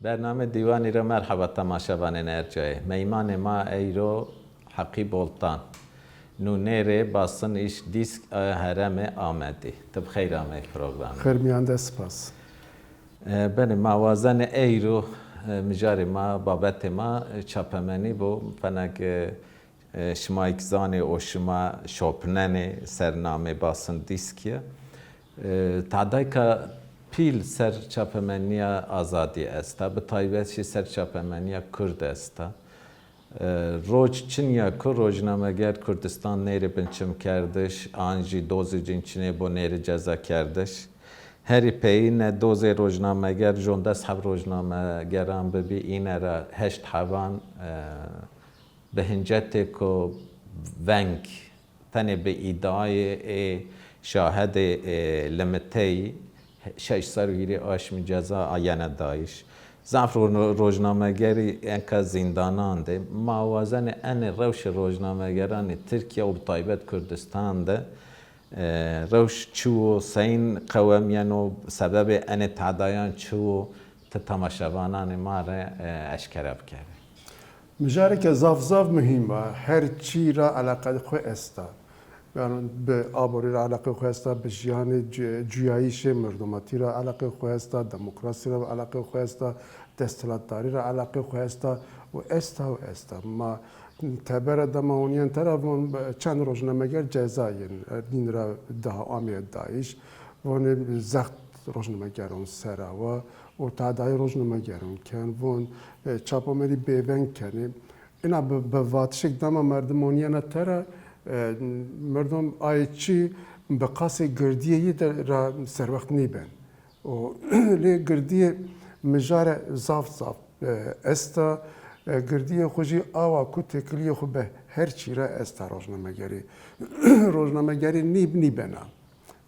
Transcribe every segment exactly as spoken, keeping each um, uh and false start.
Bername Dîwanî ra merheba temaşevanên ercayê. Meymanê ma eyro Heqî Boltan, nûnerê Basın İş Disk a herêmê Amedî. Ti bi xeyr amey programê. Xêr mîyan de, spas. E, belê, ma wazenê eyro, e, mijarê ma, babetê ma, e, çapemenî bo. Fena ke, e, şima kî zanê û şima şopnenê, ser namê Basın Disk ya. E, tadayka pîl ser çapemenîya azadî esta, bi taybet jî ser çapemenîya kurd esta. E, roc çin ya ku rojnameger Kurdistan nêrê binçimkerdiş, an jî dozê cin çinê bo nêrê cezakerdiş. Herî peyîne dozê rojnameger, jondes heb rojnamegeran bibî, îne ra heşt heban, e, bi hincetêko veng, tenê bi îdiayê ê şahedê, ê, limiteyî şeş serr û hîrê aşmî ceza ayene dayîş. Zaf ro-, rojnamegerî enka zîndanan de. Ma wazenê enê rewşê rojnamegeranê Tirkîya û bi taybet Kurdistan de, e, rewş çi wo, seyîn qewemîyeno, sebebê enê tadayan çi wo, ti temaşevananê ma rê, e, eşkera bikerê. Mijareke zaf zaf muhîm a. Her çî ra eleqeyê xwu esta. Yanî bi aborî ra eleqeyê xwu esta, bi jiyanê cu-, cuyayîşê mirdomatî ra eleqeyê xwu esta, demokrasî ra eleqeyê xwu esta, desthilatdarî ra eleqeyê xwu esta û esta û esta. Ma tebera de ma onîyen tera von, çend rojnameger ceza yên, nîn ra daha ameye dayîş. Vonê zext rojnamegeron sera wa û tadayê rojnamegeron ken, von, e, çapemenî bêveng kenê. Îna bi, bi vatişêk dema merdim onîyena tera, e, merdim ayê çî bi qasê girdîyê yî de ra serwext nîben. Û lê girdîyê mijare zaf zaf, e, esta, e, girdîyê xwu jî awa ku têkilîyê xwu be her çî ra esta rojnamegerî. Rojnamegerî nîb nîbena.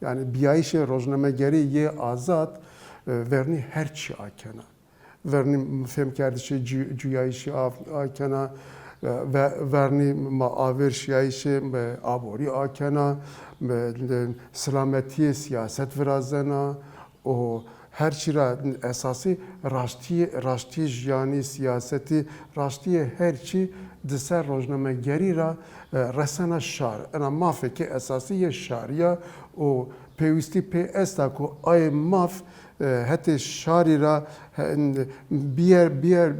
Yanî bîyayîşê rojnamegerî yê azad, e, vernî her çî akena. Vernî fêmkerdişê cu-, cuyayîşî a-, akena, e, ve-, vernî ma avêr şiyayîşê, e, aborî akena, e, silametîyê siyaset virazena û her çî ra esasî raştî, raştî jiyanî, siyasetî, raştîyê her çî di ser rojnamegerî ra, e, resena şar. Ena mafêkê esasî yê şarî ya û pêwîstî pê esta ku ayê maf, e, hetê şarî ra, he, bîyer, bîyer, e,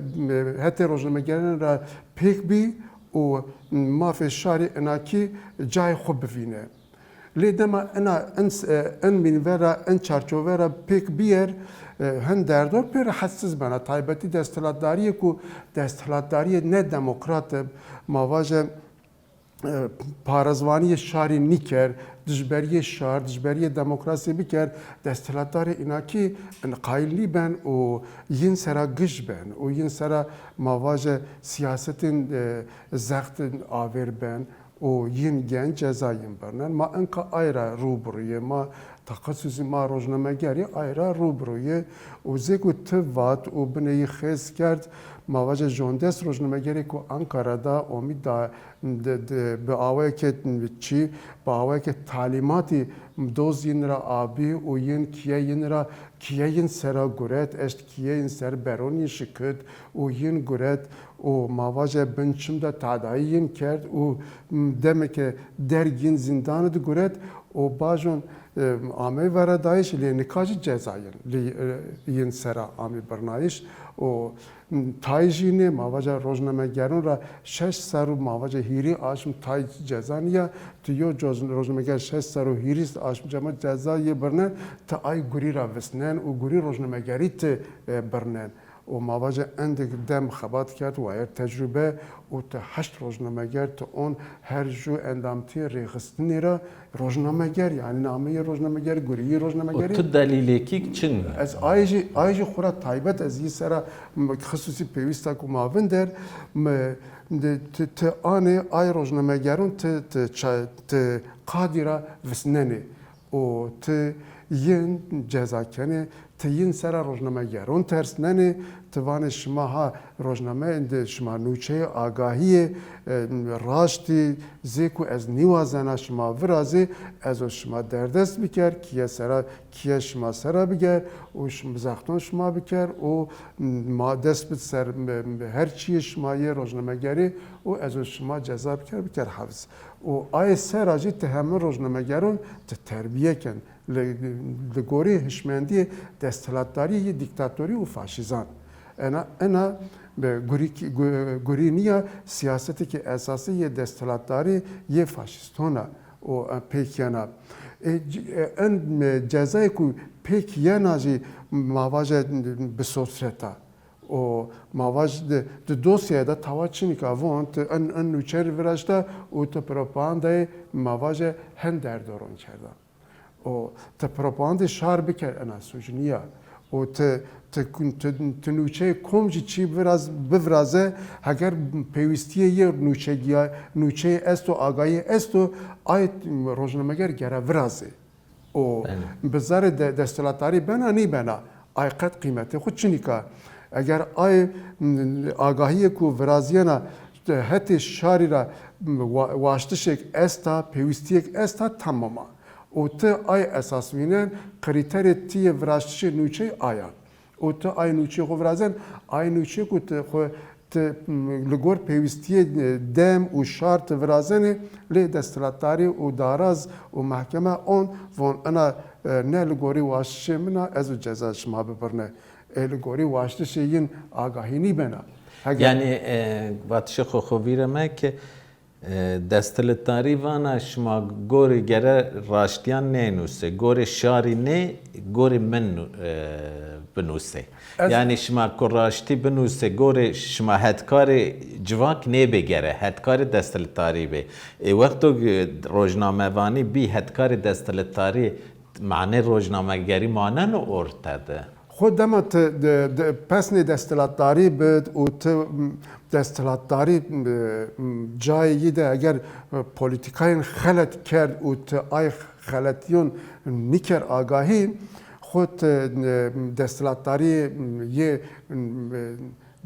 hetê rojnamegeran ra pêk bî û mafê şarî inakî cayê xwu bivîne. Lê dema ina in, e, in mînve ra, in çarçove ra pêk bîyer, e, hin derdor pê rehetsiz bena. Taybetî desthilatdarîyê ku desthilatdarîyê ne demokrat ib, ma vaje, e, parêzvanîyê şarî nîker, dijberîyê şar, dijberîyê demokrasî biker, desthilatdarê înakî qayîl nîben û yin sera gij ben û yin sera ma vaje siyasetên, e, zext avêr ben û yin gen ceza yin birnen. Ma enka ay ra rû bi rû yê, ma texesusî ma rojnamegerî ay ra rû bi rû yê û zê ku ti vat û binê yî xêz kerd, ma vaje jondest rojnamegerê ku Ankara da omî da, de, de, bi awayeke çî, bi awayeke talîmatî doz yin ra abî û yin kîye yin ra, kîye yin sera guret, eşt kîye yin ser beronî şikit û yin guret û ma vaje bin çim de tadayî yin kerd û demeke derg yin zîndanî di guret û bajon, e, amey veradayîş, lê nika jî ceza yin, lê, e, yin sera amî birnayîş û tay jî nê, ma vaja rojnamegeron ra şeş serr û ma vaja hîrî aşm tay ceza nîya. Tu yo coz-, rojnameger şeş serr û hîrî aşm cema ceza yê birnen, ti ay gurî ra visnen û gurî rojnamegerî ti, e, birnen. Û ma vaja endek dem xebat kerd, wayer tecrube û ti heşt rojnameger, ti on her ju endamtîyê rêxistinî ra rojnameger, yanî nameyê rojnameger, gurîyê rojnamegerî. Û ti delîlêkî çin. Ez ay jî, ay jî xwu ra taybet ez yî sera, m-, xisûsî pêwîsta ku ma vinder, mi, de, ti, ti anê ay rojnamegeron ti, ti ça-, ti qadî ra visnenê. Û ti Yin ceza kenê, ti yin sera rojnamegeron tersnenê, ti vanê şima ha rojname, indi şima nûçeyê agahiyê, e, raştî zê ku ez nîwazena şima virazê, ez o şima derdest biker, kiye sera, kiye şima sera biger û şim-, zexton şima biker û ma dest bid ser, m-, m-, her çiyê şima yê rojnamegerê û ez o şima ceza biker, biker hefs. Û ayê sera jî ti hemin rojnamegeron ti terbiye ken. Li, li gorî hişmendiyê desthilatdarî yê dîktatorî û faşîzan. Ena, ena, e, gurî-, gu-, gurî nîya siyasetekî esasî yê desthilatdarî yê faşîston a û, e, pêk yena. E, c-, e, en, e, cezayê ku pêk yena jî ma vaje bi sosret a. Û ma vaj di, di dosyaya de tawa çinîka von, ti en, en nûçerî viraşta û ti propagandayê ma vaje hen derdoron kerda. Û ti propagandê şar biker, ena suc nîya. Û ti, ti, ti, ti nûçeyê kom jî çî viraz, biviraze, heger pêwîstiyê yê nûçegiya, nûçeyê esto, agahî esto, ay rojnameger gere virazê. Û Belê. bi zarê de, desthilatdarî bena, nîbena, ay qet qîmetê xwu çinîka. Eger ay, m, agahîyê ku virazîyena, hetê şarî ra, m, wa-, waştişêk esta, pêwîstîyêk esta, temam a. Û ti ay esas vînen, krîterê ti yê viraştişê nûçeyî ay a. Û ti ay nûçeyê xwu virazen, ay nûçeyê ku ti xwu, ti, m, li gor pêwîstiyê, e, dem û şar ti virazenê, lê desthilatdarî û daraz û mehkeme on von ena, e, ne li gorî waştişê min a, ez û ceza şima bibirne. Ê li gorî waştişê yin agahî nîbena. Heger Yanî, e, vatişê xo xo vîr ame ke, e, desthilatdarî vana şima gorê gere raştîyan nênûse, gorê şarî nê, gorê min nû-, e, binûse. Ez Yanî şima ku raştî binûse, gorê şima hetkarê civak nêbê gere, hetkarê desthilatdarî bê. Ê wexto, e, rojnamevanî bî hetkarê desthilatdarî, manê rojnamegerî maneno orte de. Xo dema ti, di, di, pesnê desthilatdarî bid û ti, m, desthilatdarî, m, m, cayê yî de eger, e, polîtîkayên xelet kerd û ti ay xeletiyon nîker agahî, xo ti, e, desthilatdarî, m, yê, m, e,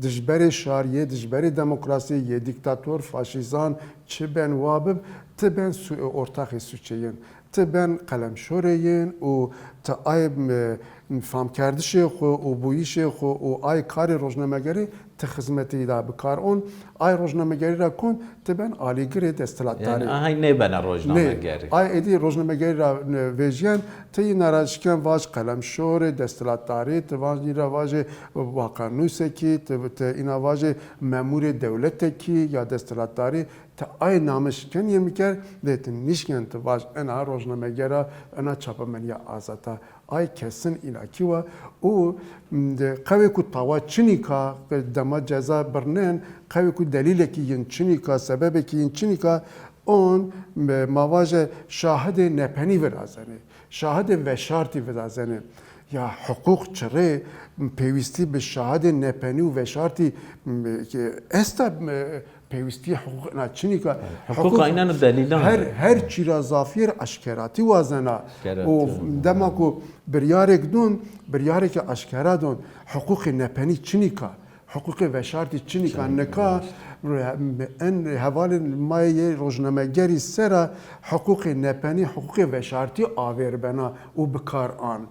dijberê şar, yê dijberê demokrasî, yê dîktator, faşîzan, çi ben wa bib, ti ben su-, ortaxê suçê yin. Ti ben qelemşorê yin û ti ay, m-, famkerdişê xwu û bûyîşê xwu û ay karê rojnamegerî ti xizmetî da bi kar on. Ay rojnamegerî ra kon, ti ben alîgirê desthilatdarî. Yanî ahay nêbena rojnamegerî. Nê, ay êdî rojnamegerî ra, e, vejîyen, ti yîna ra şiken vaj qelemşorê desthilatdarî, ti vaj yî ra vajê waqanûsekî, ti, ti îna vajê memûrê dewletekî ya desthilatdarî, ti ay name şiken yê miker, lê ti nîşken ti vaj ena rojnameger a, ena çapemeniya azad a. Ay kesin înakî wa û, m, de, qewê ku tawa çinîka, dema ceza birnen, qewê ku delîlekî yin çinîka, sebebekî yin çinîka, on, m, ma vaje şahidê nepenî virazenê, şahidê veşartî virazenê. Ya huqûq çi rê, m, pêwîstî bi şahidê nepenî û veşartî, m, ke esta, m, pêwîstî huqûq ina çinîka. Huqûq ayneno delîlan her, de. Her çî ra zafîyer eşkeratî wazena. Eşkeratî wazena. Û dema ku biryarêk don, biryarêke eşkera don. Huqûqê nepenî çinîka. Huqûqê veşartî çinîka. Çinîka, nika, evet. En hevalên ma yê rojnamegerî sera huqûqê nepenî, huqûqê veşartî avêr bena û bi kar an.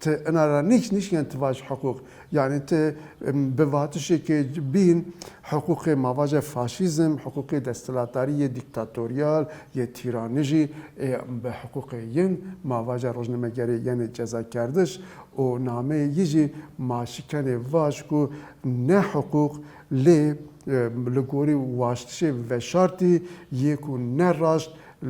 Ti ina ra nîş-, nîşken ti vaj huqûq. Yanî ti, em, bi vatişêkê bîn huqûqê ma vaje faşîzm, huqûqê desthilatdarî yê dîktatorîyal, yê tîranijî, ê, bi huqûqê yin ma vaje rojnamegerê yenê cezakerdiş û nameyê yî jî ma şikenê vaj ku ne huqûq lê, e, li gorî waştişê veşartî yê ku ne raşt, e,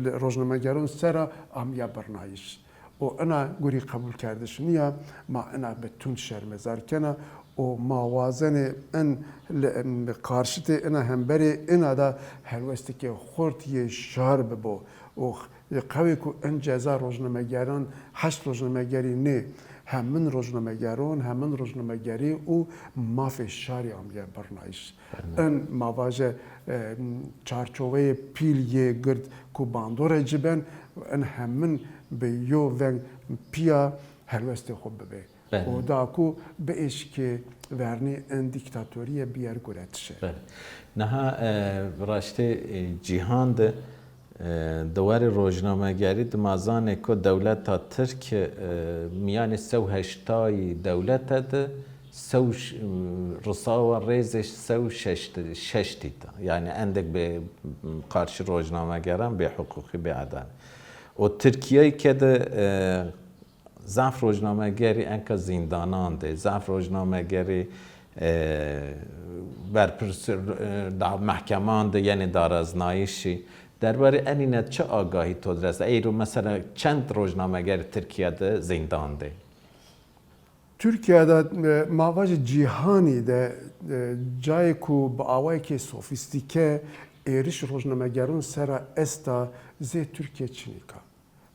li rojnamegeron sera amiya birnayîş. Û ina gurî qebûlkerdiş nîya, ma ina bi tund şermezar kena û ma wazenê in li, in qarşitê ina hemberê ina de helwestikê xurt yê şar bibo û qewê ku in ceza rojnamegeran, heşt rojnamegerî nê, hemin rojnamegeron, hemin rojnamegerî û mafê şarî amiye birnayîş. Belê. In ma vaje, e, çarçoveyê pîl yê gird ku bandore ci ben, in hemin bi yo veng pîya helwestê xo bibê. Belê. Û da ku biêşkê vernî in dîktatorîye bîyer guretişe. Belê. Niha, e, raştê, e, cîhan de, e, di warê rojnamegerî de ma zanê ku dewleta Tirk, e, mîyanê sew heştayî dewlete de sew ş-, risawa rêzê sew şeşt, şeştî de. Yanî endek bi qarşî rojnamegeran bêhuqûqî, bêedalet. Û Tirkîyeyê ke de, e, zaf rojnamegerî enka zîndanan de, zaf rojnamegerî, e, berpirs, e, da mehkeman de yenê daraznayîşî. Derbarê enîne çi agahî to di resa? Eyro mesela çend rojnamegerî Tirkîya de zîndan de? Tirkîya de, e, ma vajê cîhanî de, e, cayê ku bi awayekê sofîstîke êriş rojnamegeran sera esta zê Tirkîya çinîka.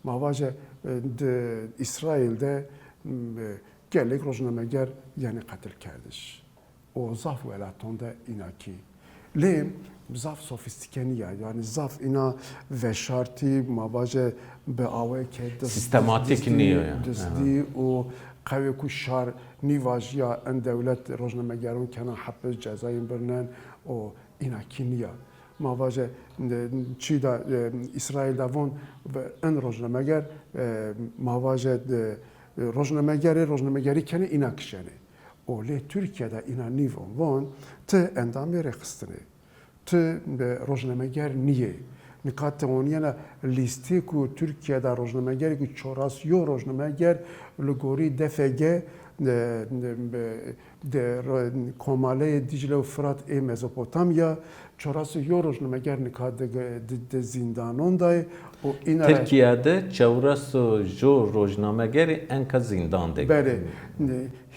Ma vaje, e, di Îsraîl de, m, e, gelek rojnameger yenê qetilkerdiş. Û zaf welatan de înakî. Lê zaf sofîstîke nîya. Yanî zaf îna veşartî, ma vaje bi aweke diz-, sîstematîk dizdî, nîyo ya. Dizdî û qewê ku şar nîvajîya, in dewlet rojnamegeran kena hepis, cezayên birnen û Înakî nîya. Ma vaje, e, çî da, e, Îsraîl da von ve in rojnameger, e, ma vaje, e, rojnamegerê, rojnamegerî kenê, îna kişenê. O lê Tirkîya da îna nîvon, von ti endamê rêxistinê. Ti, e, rojnameger nîyê. Nika ti onîyena lîstê ku Tirkîya da rojnamegerî ku çoras yo rojnameger li gorî D F G, e, e, Di ro-, komaleyê Dîcle û Firat ê Mezopotamya, çoras û yo rojnameger nika di, di, di zîndanon de yê û îna ra Tirkîya de çewres û jo rojnamegerî enka zîndan de. Belê,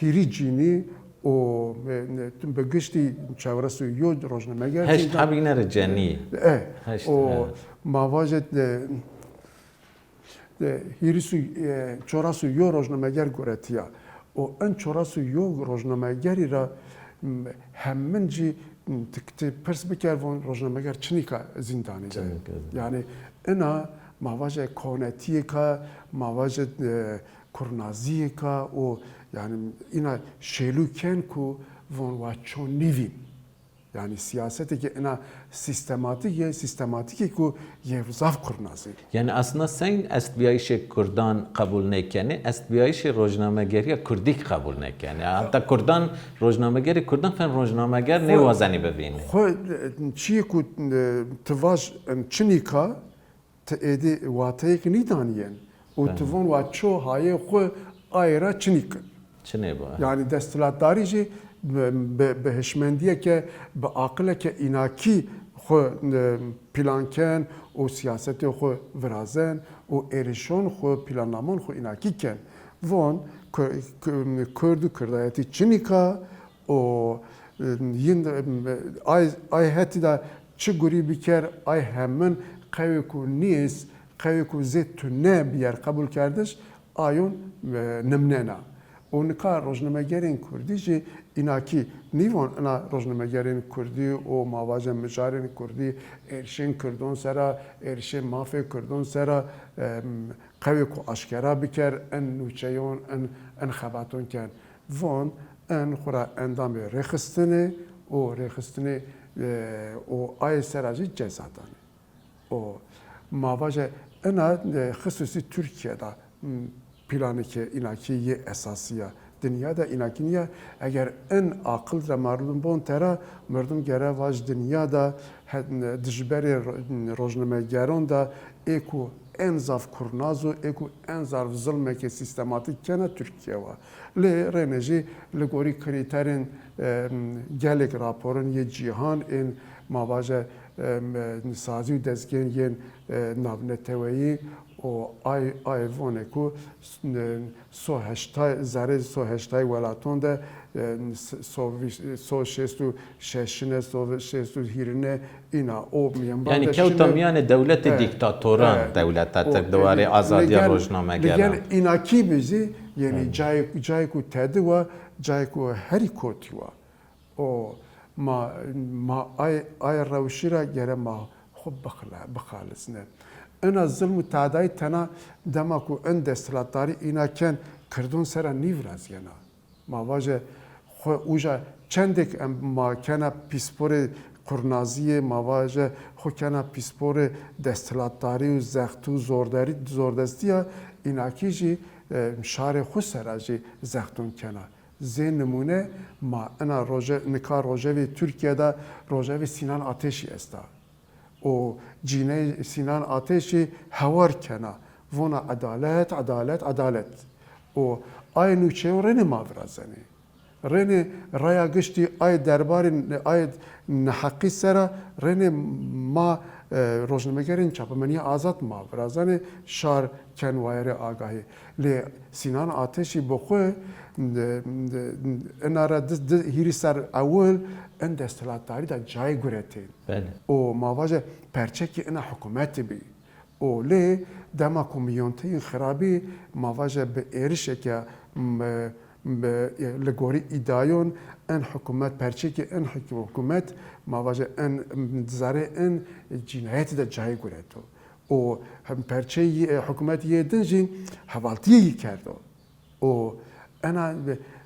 hîrî cînî û, e, bi giştî çewres û yo rojnameger zîndan. Heşt heb îne ra cenî. E, heşt, o, evet. Ma vaje, e, E, hîris û, e, çoras û yo rojnameger guretîya. Û in çoras û yo rojnamegerî ra, m, hemin jî, m, ti, ti pirs biker von rojnameger çinîka zîndanî de. Çinîka zîndanî. Yanî ina ma vaje konetîyêka, ma vaje, e, kurnazîyêka û yanî ina şêlû ken ku von wa ço nîvîn. Yanî siyasetêkê ina sîstematîk yê, sîstematîkê ku yê zaf kurnaz ê. Yanî aslında sen estbîyayîşê kurdan qebul nêkenê, estbîyayîşê rojnamegerîya kurdî qebul nêkenê. Heta kurdan, rojnamegerê kurdan fen rojnameger nêwazenî bivînê. Xo, e, çiyê ku, e, ti vaj, e, çinîka, ti êdî wateyêk nîdanîyen û ti von wa ço hayê xwu ayê ra çinî kin. Çinê bo, e. Yanî desthilatdarî jî bi, bi, bi hişmendîyeke, bi aqileke înakî xwu, e, plan ken û siyasetê xwu virazen û êrişon xwu, plannamon xwu înakî ken. Von, Ku-, Ku-, Kurd û kurdayetî çinîka û, e, yin, e, ay, ay hetî de çi gurî biker, ay hemin qewê ku nîyês, qewê ku zê tune bîyer qebulkerdiş, ayon, e, nimnena. Û nika rojnamegerên kurdî jî înakî nîvon ina rojnamegerên kurdî û ma vaje mijarên kurdî êrişên kurdon sera, êrişên mafê kurdon sera, e, qewê ku aşkera biker, in nûçeyon, in, in xebaton ken. Von, in xwu ra endamê rêxistinê û rêxistinê, e, û ayê sera jî ceza danê. Û ma vaje ina, e, xisûsî Tirkîye de, m, planêke înakî yê esasî ya. Dinya de înakî nîya. Eger in aqil ra merdum bon tera, merdum gere vaj dinya de he-, dijberê ro-, rojnamegeron de ê ku en zaf kurnaz û ê ku en zaf zilmeke sîstematîk kena Tirkîye wa. Lê rêne jî li gorî krîterên, em, gelek raporin yê cîhan ên ma vaje, em, sazî û dezgên yên, e, navneteweyî û ay, ay vonê ku s-, e, so heştay, zerê so heştay welaton de, e, s-, so vîst, so şêst û şeşine, so şêst û hîrine îna o mîyan. Yanî kewta mîyanê dewletê dîktatoran, dewleta Tirk di warê azadîya rojnamegeran. Ligel înakî bî zî, yanî cayê, cayê ku tedi wa, cayê ku herî kotî wa. O ma, ma ay, ay rewşî ra gere ma xwu bixila-, bixalisne. Ina zilm û tadayî tena dema ku in desthilatdarî îna ken, kirdon sera nîvirazyena. Ma vaje xwu uja çendêk em, ma kena pîsporê qurnazîyê, ma vaje xwu kena pîsporê desthilatdarî û zextî û zorderî, zordestîya, înakî jî, e, şarê xwu sera jî zexton kena. Zê nimûne ma ina roje-, nika rojevê Tirkîya de rojevê Sînan Ateşî esta. Û cîneyê Sînan Ateşî hewar kena. Vona edalet, edalet, edalet. Û ay nûçeyo renê ma virazenê. Renê raya giştî ay derbarê, ay neheqî sera renê ma, e, rojnamegerên çapemenîya azad ma virazenê şar ken wayerê agahî. Lê Sînan Ateşî bi xwu, e, e, ina ra di, di, hîrî ser ewil in desthilatdarî de cayê guretên. Belê. Û ma vaje perçekî ina hikûmetî bî. Û lê dema ku miyonteyîn xirabî, ma vaje bi êrişeke, m-, bi, li gorî îdayon in hikûmet, perçekî in hikû-, hikûmet, ma vaje in, m-, zerê in cînayetî de cayê gureto. Û hem perçeyî, e, hikûmet yê din jî hevaltîyê yî kerdo. Û ena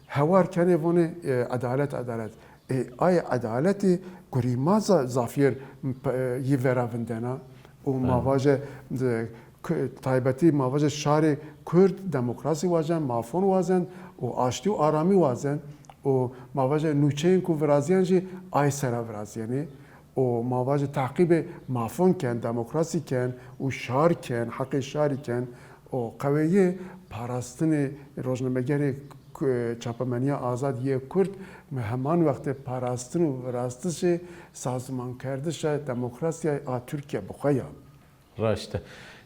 hewar kenê vonê, e, edalet, edalet. E, ay edaletî gurî ma za-, zafîyer, e, yî vera vindena. Û ma vaje, e, k-, taybetî ma vaje şarê Kurd demokrasî wazen, mafon wazen û aştî û aramî wazen. Û ma vaje nûçeyên ku virazîyen jî ay sera virazîyenê. Û ma vaje teqîbê mafon ken, demokrasî ken û şar ken, heqê şarî ken. Û qeweyê parastinê rojnamegerê k-, çapemenîya azad yê Kurd, mi heman wextê parastin û virastişê sazmankerdişa demokrasîya a Tirkîya bi xwe ya. Raşt e.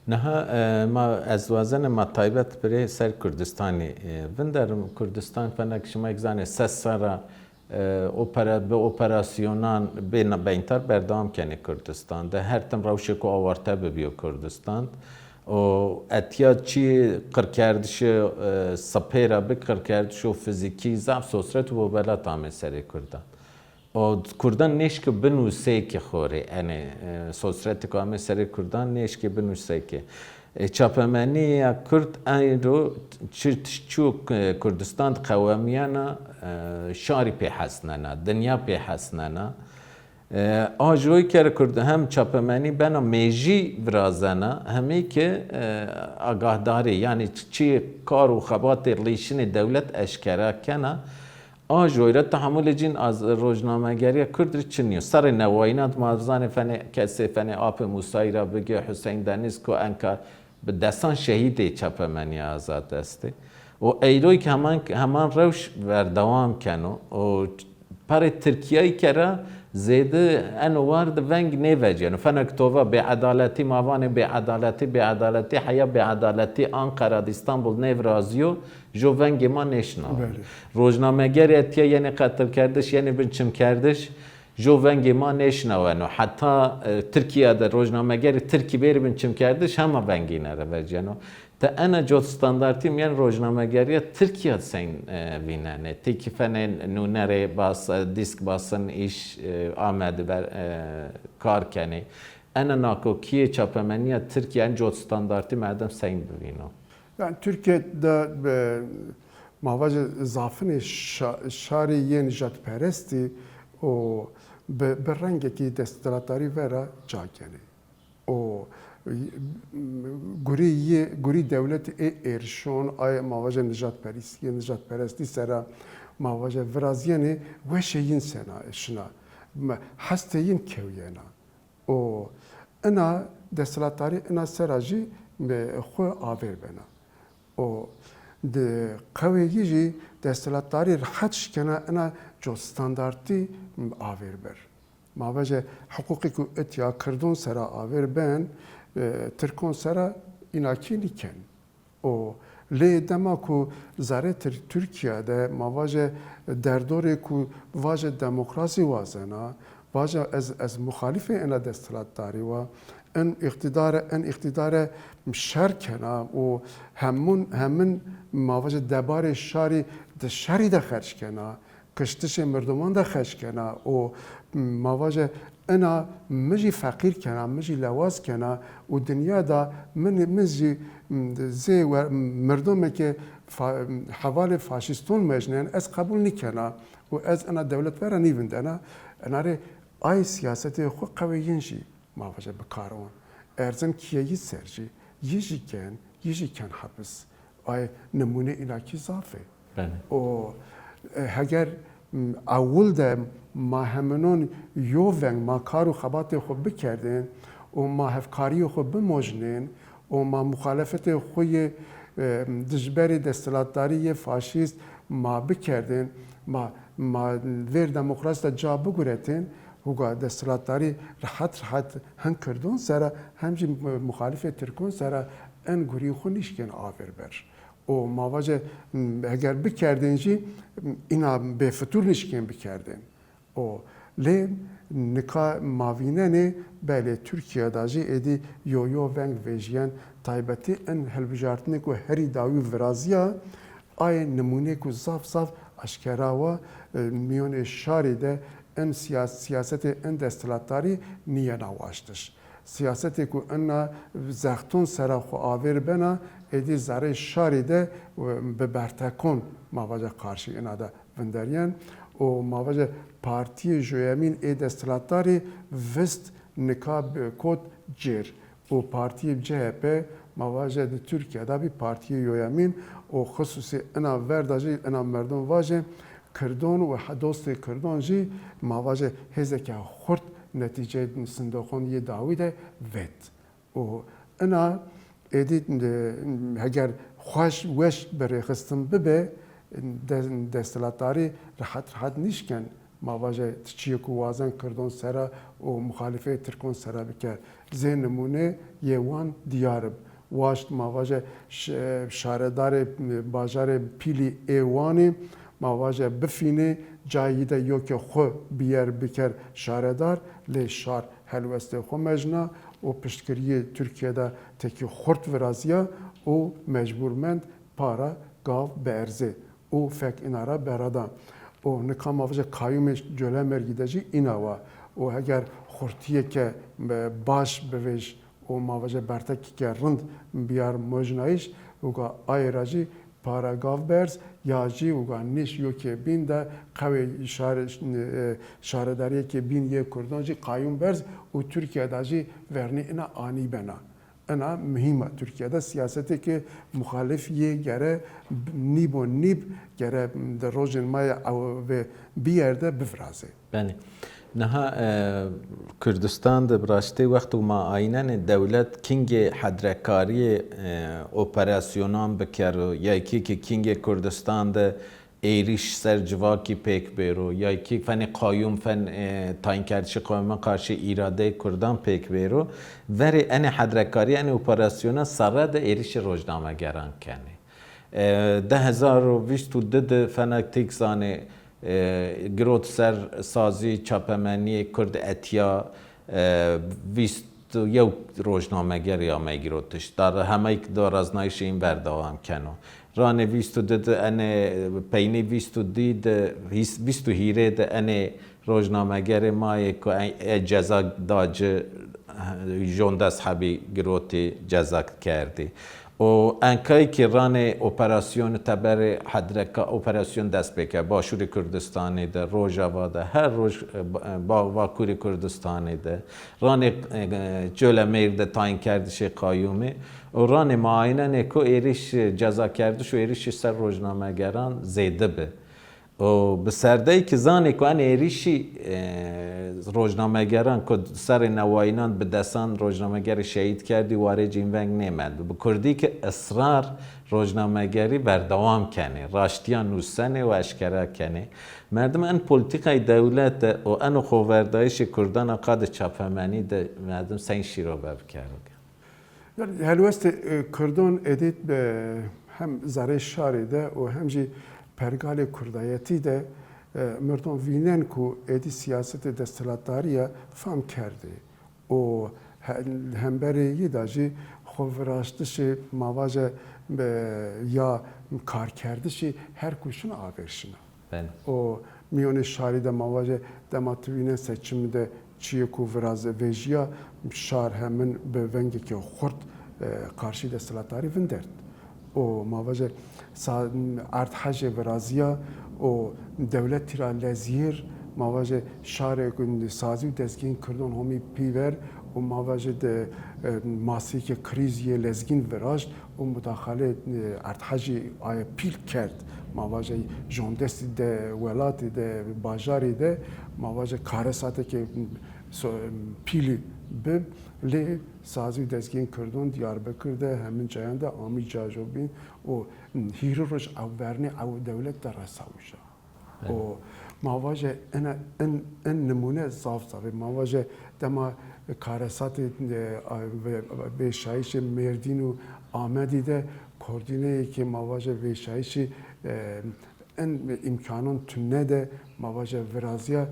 Niha, e, ma, ez wazenê ma taybet birê ser Kurdistanî, e, vinderim. Kurdistan fenek şima ek zanê ses serra, e, opera-, bi operasyonan bê na-, beyntar berdewam kenê Kurdistan de. Her tim rewşêko awarte bibîyo Kurdistan. Û etya çî qirkerdişê, e, sipê ra bi qirkerdişo fizîkî zaf sosret û bobelat amê serê Kurdan. O Kurdan nêşkî binusê ki xorê, enê, e, sosretê ku ame serê Kurdan nêşkî binusê ki. E, çapemenîya Kurd eyro çi, çi, çi, e, Kurdistan di qewemîyena, e, şarî pê hesnena, dinya pê hesnena. E, a joy kere Kurd hem çapemenî bena mêjî virazena, hemî ki, e, agahdarî, yanî çi, çi kar û xebatê lîşinê dewlet eşkera kena, a joy ra tehamulê cîn az rojnamegeriya Kurd rê çin nîyo. Serê newayînan di ma zanê fenê kesê fenê Apê Musayî ra bigê, Huseyn Deniz ku enka bi desan şehîdê çapemenîya azad estê. Û eyroyî ki heman, heman rewş berdewam keno. Û perê Tirkîyayî kera zêde eno war de veng nêvecîyeno. Fenek to va bêedaletî, ma vanê bêedaletî, bêedaletî, heya bêedaletî Anqara de, Îstanbul nêvirazîyo. Jo vengê ma nêşinaweno. Belê. Rojnamegerê etya yenê qetilkerdiş, yenê binçimkerdiş, jo vengê ma nêşinaweno. Heta, e, Tirkîya de rojnamegerê tirkî bêrê binçimkerdiş hema vengê îne ra vecîyeno. Ti ena cot standartî mîyan rojnamegeriya Tirkîya de seyn, e, vînenê? Ti ki fenê nûnerê bas, e, dîsk basin îş, e, Amedî ber, e, kar kenê. Ena nakokîyê çapemenîya Tirkîya en cot standartî merdim seyn bivîno? Yanî Tirkîye de, e, ma vajê zafinê şa-, şarî yê nijadperestî û bi, bi rengekî desthilatdarî vera ca kenê. Û, e, gurî yê, gurî dewletî ê êrişon, ay ma vaje nijadperîs-, yê nijadperestî sera ma vaje virazîyenê weşê yin sena, şina. Me-, hestê yin kewîyena. Û ina desthilatdarî ina sera jî, e, xwu avêr bena. Û di qewê yî jî desthilatdarî rehet şikena ina cot standartî avêr bir. Ma vaje hiqûqê ku itya kirdon sera avêr ben, e, tirkon sera înakî nîken. Û lê dema ku zerê Tir-, Tirkîya de ma vaje derdorê ku vaje demokrasî wazena, vaje ez, ez muxalîfê ena desthilatdarî wa, en îqtîdare, en îqtîdare şer kena û hemun, hemin ma vaje debarê şarî di şerî de xerc kena, kiştişê mirdoman de xeş kena û ma vaje ina mi jî feqîr kena, mi jî lewaz kena û dinya da min, min jî zê wer-, mirdomeke fa-, hevalê faşîston mejnen ez qebûl nîkena û ez ina dewlet vera nîvindena. Ina rê ay siyasetê xwu qewê yin jî ma vaje bi kar on. Erzim kîye yi ser jî, yi jî gen, yi jî ken hepis. Ay nimûne îna kî zaf ê. Belê. O, e, heger, m, ewil de ma heminon yo veng ma kar û xebatê xwu bikerdên û ma hevkariyê xwu bimojnên û ma muxalefetê xwu yê, e, dijberê desthilatdarî yê faşîst ma bikerdên, ma, ma vêr demokrasî de ca biguretên, huga desthilatdarî rehet rehet hem kirdon sera hem jî muxalifê tirkon sera en gurî xwu nîşkên aver ber. Û ma vaje, m, heger bikerdên jî, m, îna bêfitûr nîşkên bikerdên. O, lê nika ma vînenê, belê Tirkîya da jî êdî yo yo veng vejîyen, taybetî in hilbijartinê ku herî dawî virazîya, ayê nimûnê ku zaf zaf aşkera wa, e, mîyonê şarî de in siyas-, siyasetê in desthilatdarî nîyena waştiş. Siyasetê ku ina zexton sera xwu avêr bena, êdî zerê şarî de, e, bi bertekon ma vaje qarşî ina de vinderîyen û ma vaje partiyê joyemîn ê desthilatdarî vist nika bi kot cêr û partiyê C H P ma vaje di Tirkîya de bî partiyê yoyemîn û xisûsî ina ver de jî ina merdon vaje kirdon û he-, dostê kirdon jî ma vaje hêzeke xurt netîceyê sindoqon yê dawî de vet. Û ina êdî, e, heger xweş weş bi rêxistin bibe, de-, desthilatdarî rehet rehet nîşken ma vaje ti çiyê ku wazen kirdon sera û muxalifeyê tirkon sera biker. Zê nimûne yê wan diyar ib. Waşt ma vaje ş-, şaredarê, e, bajarê Pîlî ê Wanî ma vaje bifînê, cayî de yo ke xwu biyer biker şaredar, lê şar helwestê xwu mejna û piştgiriyê Tirkîya de tekî xurt virazîya û mecbûr mend para gav bierzê û fek îna ra berada. Û nika ma vaje qayûmê Colemêrgî de jî îna wa. Û heger xurtîyêke, e, baş bivêj û ma vaje bertekîke rind biyar mojnayîş, uga ayê ra jî para gav berz ya jî uga nêş yo ke bîn de qewê şare-, e, şaredariyê ke bîn yê kurdan jî qayûm berz û Tirkîya de jî vernî ina anî bena. Ina muhîm a. Tirkîya de siyasetê ke muxalif yê gere nîbo nîb gere di rojên ma yê ew ve biyerde bivirazê. Belê. Niha, e, Kurdistan de bi raştî wexto ma aynenê dewlet kingê hedrekariyê, e, operasyonan bikero, ya kî ki kingê Kurdistan de êrîş ser civakî pêk bêro, ya kî fenê qayûm fen, e, tayînkerdişê qayûman qarşî îradeyê Kurdan pêk bêro, verê enê hedrekarî, enê operasyona serre de êrîşê rojnamegeran kenê. E, di hezar û vîst û di de fena têk zanê, e, girot ser sazî çapemenîyê Kurd Etya, e, vîst û yew rojnamegerî amey girotiş. Dar hemeyk daraznayîşê în berdewam keno. Ranê vîst û di de enê, peynî vîst û di de, hîs-, vîst û hîrê de enê rojnamegerê ma yê ku e, e ceza da ci, jon des hebî girotî ceza kerdî. Û enkayî ki ranê operasyonu teberê hedreka operasyon dest pêke Başûrê Kurdistanî de, Rojava de, her roj, e, ba-, e, ba-, Vakurê Kurdistanî de, ranê, e, Colemêrg de tayînkerdişê qayûmî û ranê muayenenê ku êrîş, e, cezakerdiş û êrîşî ser rojnamegeran zêde bi. Û bi serdeyî ki zanê ku enê êrîşî, e, rojnamegeran ku serê newayînan bi desan rojnamegerî şehîd kerdî, warê cîn veng nêmendbi. Bi kurdî ki israr rojnamegerî berdewam kenê, raştîya nûsenê û eşkera kenê. Merdim en polîtîkayê dewlete û eno xoverdayîşê kurdan a qadê çapemenî de merdim sey şîrove bikero? Yanî helwestê, e, kurdan êdî, e, hem zerê şarî de û hem jî pergalê kurdayetî de, e, mirdan vînen ku êdî siyasetê desthilatdarî ya fam kerdê û he-, hemberê yî de jî xo viraştişê ma vaje, e, ya karkerdişî her ku şina aver şina. Belê. Û Mîyonê şarî de ma vaje dema tu vînen seçim de çîyêko viraz vejîya, şar hemin bi vengêkê xurt, e, qarşî desthilatdarî vindert. Û ma vaje sa-, erdhejê virazîya û dewletî ra lezîyêr, ma vaje şarê sazî û dezgehên kirdon homî pî ver û ma vaje de, e, maseyêkê krîzî yê lezgîn viraşt û mudaxalê, e, erdhejî aye pîl kerd. Ma vaje jondestî de welatî de, bajarî de, ma vaje karesatêkê so-, pîlî bi, lê sazî û dezgehên kirdon Diyarbekir de, hemin cayan de amî cajo bîn û hîrê roj ew vernê ew dewlet de resa uja. Evet. Û ma vaje ena, in, in nimûne zaf zaf ê. Ma vaje dema karesatê, e, a, ve-, vêşayîşê Mêrdîn û Amedî de koordîneyêkê ma vaje vêşayîşî, e, in îmkanon tune de ma vaje virazîya, e,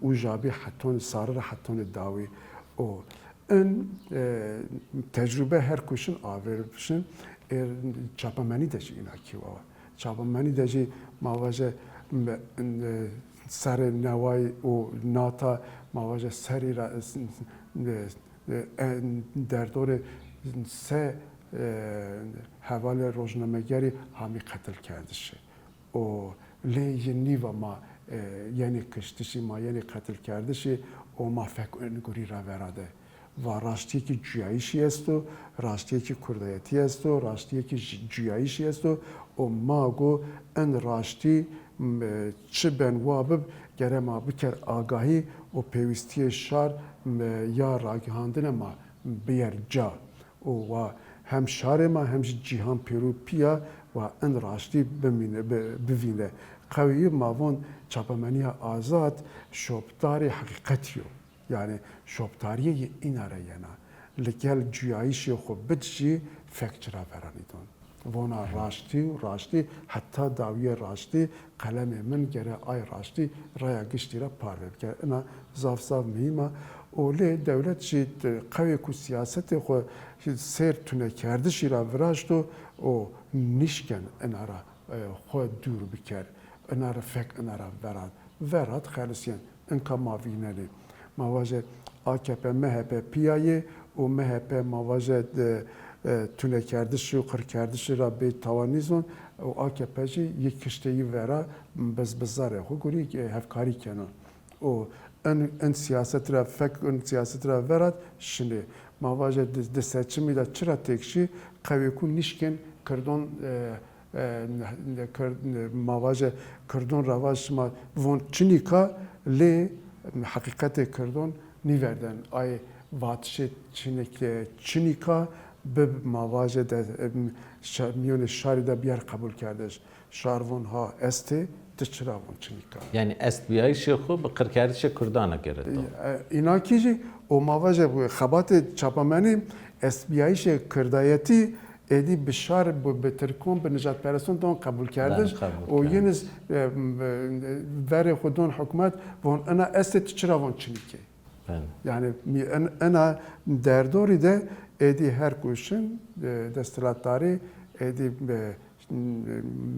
uja bî heton, sare ra hetonê dawî. Û in, e, tecrube her ku şin aver şin, e, çapemenî de jî îna kî wa. Çapemenî de jî ma vaje, m-, e, serê neway û nata ma vaje serî ra, e, e, derdorê se, e, hevalê rojnamegerî hamî qetilkerdişî. Û lê yi nîva ma, e, yenê kiştişî, ma yenê qetilkerdişî û ma fek in gurî ra vera de. Va raştîyêkî cuyayîşî esto, raştîyêkî kurdayetî esto, raştîyêkî ji-, cuyayîşî esto û ma go in raştî, m-, çi ben wa bib, gere ma biker agahî û pêwîstîyê şar, m-, ya ragihandine ma biyer ca. Û wa hem şarê ma hem jî cîhan pêro pîya wa in raştî bimîne, bi-, bivîne. Qewî ma von çapemenîya azad şopdarê heqîqetî yo. Yanî şopdarîye yê îna ra yena. Li gel cuyayîşê xwu bid jî fek ci ra veranîdon. Vona raştî û raştî, heta dawîyê raştî, qelemê min gere ay raştî raya giştî ra parve bike. Ina zaf zaf muhîm a. Û lê dewlet jî, e, qewê ku siyasetê xwu sêr tunekerdişî ra viraşto û nîşken ina ra, e, xwu dûr biker. Ina ra fek ina ra verat. Verat xelisîyen. Inka ma vînenê. Ma vaje A K P, M H P pîya yê û M H P ma vaje de, e, tunekerdişî û qirkerdişî ra bê tawa nîzon û A K P jî yê kişteyî vera bizbizarê xwu gurî, e, hevkarî keno. Û in, in siyaset ra fek, in siyaset ra verat şinê. Ma vaje di, di seçimî de çira têk şî, qewê ku nîşkên kirdon, e, e, ne-, ne-, kir-, ne-, ma vaje kirdon ra vaj şima von çinîka, lê heqîqetê kirdon nîverden. Ay vatişê çinîke, çinîka bi ma vaje de, e, şa-, mîyonê şarî de biyar qebulkerdiş. Şar von ha estê, ti çira von çinîka. Yanî estbîyayîşê xwu bi qirkerdişê kurdan a girito. E, e, îna kî jî o ma vaje xebatê çapamenî estbîyayîşê kirdayetî êdî bi şar, bi, bi tirkon, bi nijadpereston don qebulkerdiş. Bele, qebul û kerdiş. Yin iz, e, m-, e, verê xwu don hukmat, von ina estê, ti çira von çinîkê. Bele. Yanî mî-, en-, ena derdorî de êdî her ku şin, e, desthilatdarî êdî, e,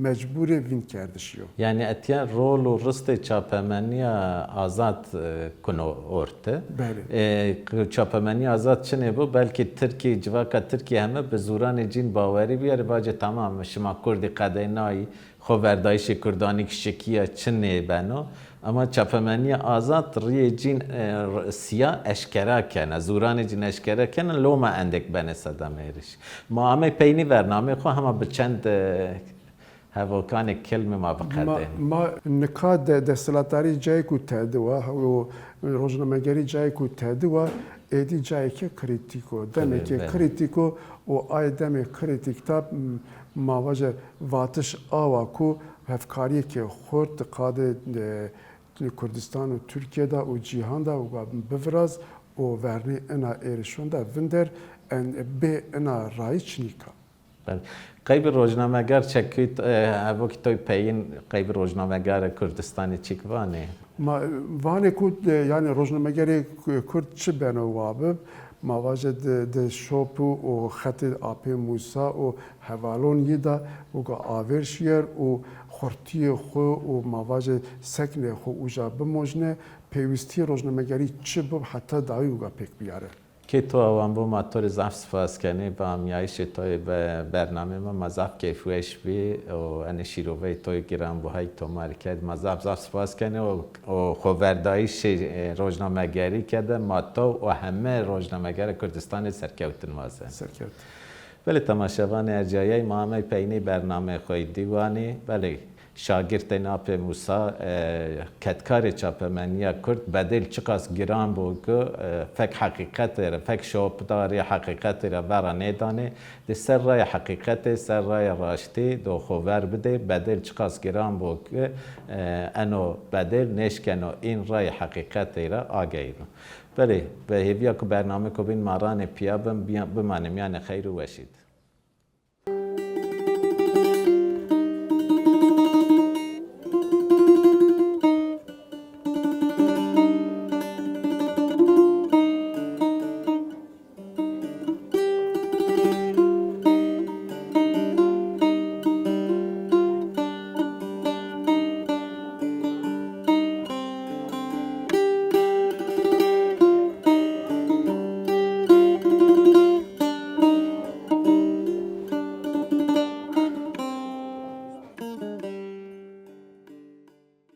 mecbûrê vîn kerdişî yo. Yanî etya rol û ristê çapemenîya azad, e, kuno orte. Belê. E, çapemenîya azad çinê bo, belkî Tirkî, civaka Tirkî heme bi zûranê cîn bawerî biyarî, vacê tamam, şima kurdî qedeynayî, xoverdayîşê kurdanî kî şikîya çinê beno. Ema çapemenîya azad rîyê cîn, e, r-, sîya eşkera kena, zûranê cîn eşkera kena, loma endêk benê sedem êrîş. Ma amey peynî ver, namê xwu hema bi çend, e, hevokanê kilmî ma biqedênî. Ma, ma nika de desthilatdarî cayêko tedi wa û rojnamegerî cayêko tedi wa, êdî cayêkê krîtîk o, demêkê krîtîk o û ay demê krîtîk de, m-, ma vaje vatiş awa ku hevkarîyêkê xurt di qadê, e, Kurdistan û Tirkîye de û cîhan de û biviraz û vernê ina êrişon de vinder en bê ina rayî çinîka. Belê. Qeybî rojnameger çekî, e, evo kî toy peyin qeybî rojnamegerê Kurdistanî çik vanê? Ma, vanê ku, e, yanî rojnamegerê Kurd çi beno wa bib, ma vaje di, di şopu û xetê Apê Musa û hevalon yê de uga aver şiyer û xurtiyê xwu û ma vaje seknê xwu uca bimojne, pêwîstiyê rojnamegerî çi bib heta dawî uga pêk biyare. Kê to awan bo, ma to rê zaf spas kenê. Bi amîyayîşê to yê be bernamê ma, ma zaf keyfweş bî û enê şîroveyê to yê giranbuhay to ma rê kerd. Ma zaf zaf spas kenê û, û xoverdayîşê, e, rojnamegerî ke de ma to û heme rojnamegera Kurdistanê serkewtin wazen. Serkewtin. Belê temaşevanê ercayey, ma amey peynê bernameyê xo yê dîwanî. Belê, şagirtên Apê Musa, e, kedkarê çapemenîya kurd bedêl çiqas giran bo ki, e, fek heqîqetê ra, fek şopdarê heqîqetê ra vera nêdanê. Di ser raya heqîqetê, ser raya raştî do xo ver bidê. Bedêl çiqas giran bo ki, e, eno bedêl nêşkeno în raya heqîqetê ra ageyno. Belê, bi hêvîya ku bernameyêko bîn ma ranê pîya bin, bîya-, bimanê mîyanê xeyr û weşî di.